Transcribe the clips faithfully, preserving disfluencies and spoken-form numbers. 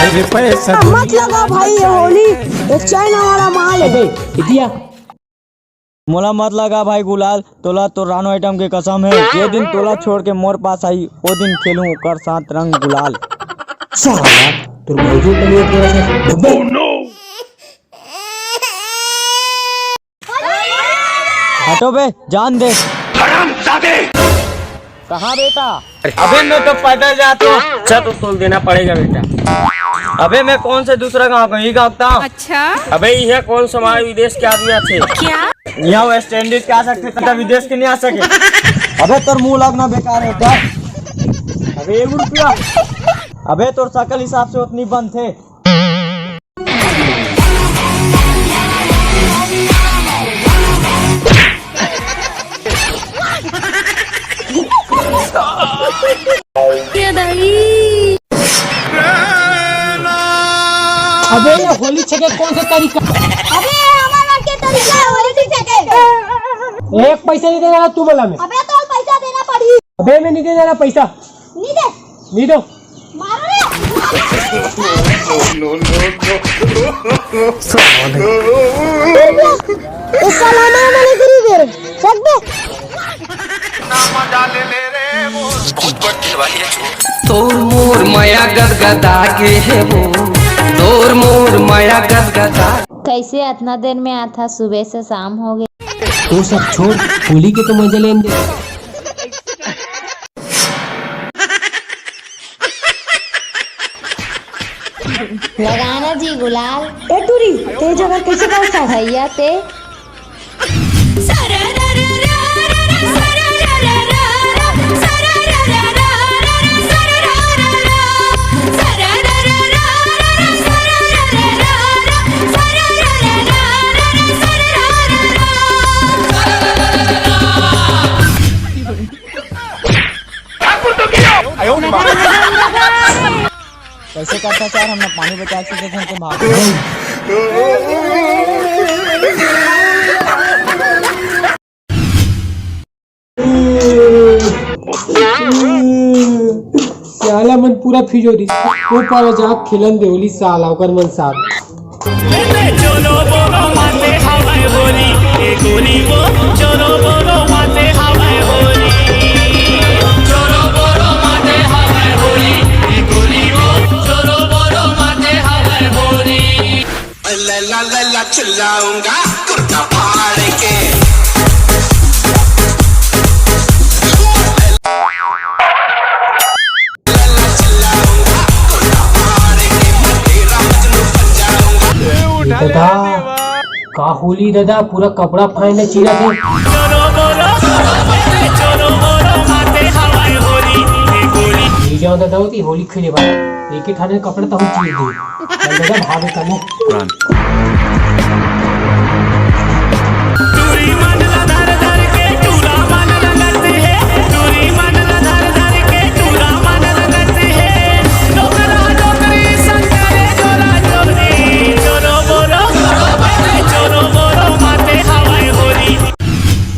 मत लगा भाई, ये होली, ये चाइना वाला माल है। अबे, इडिया। मोला मत लगा भाई गुलाल, तोला तो रानो आइटम के कसम है। ये दिन तोला छोड़ के मोर पास आई, वो दिन खेलूं ओकर साथ रंग गुलाल। साला, तोर मौजूद नहीं है थोड़ा सा। हटो बे, जान दे। हरामजादे। कहाँ बेटा? अबे मैं तो पैदल जाता हूँ। अच्छा तो तोल देना पड़ेगा बेटा। अबे मैं कौन से दूसरा गाँव का, यही गाँव का। अच्छा। अबे यह कौन सा हमारे विदेश के आदमी आते? क्या? यहाँ वेस्ट इंडीज के आ सकते थे, विदेश के नहीं आ सके। अबे तोर मुंह लगना बेकार है क्या? अबे एक रुपया। अबे तोर शकल हिसाब से उतनी बनथे। अबे ये होली छके कौन सा तरीका? अबे हमारा के तरीका है होली छके। एक पैसा नहीं देना तू बोला मैं। अबे तो पैसा देना पड़ी। अबे मैं नहीं देना पैसा। नहीं दे। नहीं दो। मारो रे। इस साला मार मैंने गिरी गिर। रख दे। तोर मोर मया गदगदा के हे वो, तोर मोर मया गदगदा। कैसे अतना देर में आता, सुबह से शाम हो गया। तो सब छोड़, होली के तो मजे लेने दे। लगाना जी गुलाल। ए टूरी, ते जगह कैसे डालता है? भैया ते। कैसे करता चार, हमने पानी बचा के देखे तो भाग। साला मन पूरा फिजो दिस। वो पारा जात खेलन दे होली साला ओकर मन साथ। चोरो बोरो माते हवाए होली, ए गोरी वो, चोरो बोरो माते हवाए होली। चोरो बोरो माते हवाए होली, ए गोरी वो, चोरो बोरो माते हवाए होली। लैला लैला चिल्लाऊंगा कुर्ता फाड़ के। दादा, का होली दादा, पूरा कपड़ा फाइन चीरा थे। ये जाओ दादा, होती होली खेले भाई, एक ही थाने कपड़ा तो हम चीर दिए। चल दादा, भाग कने।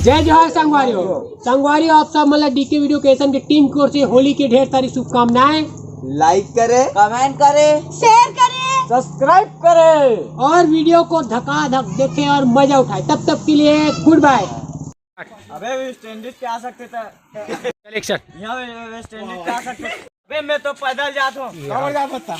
जय जोहार संगवारी हो। संगवारी हो, आप सब मन ला डीके वीडियो क्रिएशन के टीम की ओर से होली की ढेर सारी शुभकामनाएं। लाइक करें, कमेंट करें, शेयर करें, सब्सक्राइब करें और वीडियो को धकाधक देखें और मजा उठाएं। तब तक के लिए गुड बाय। अबे वेस्ट इंडीज के आ सकते थे। कलेक्शन। यहाँ वेस्ट इंडीज के आ सकते थे। अबे मैं तो पैदल जाता हूँ। कांवर जा सकता।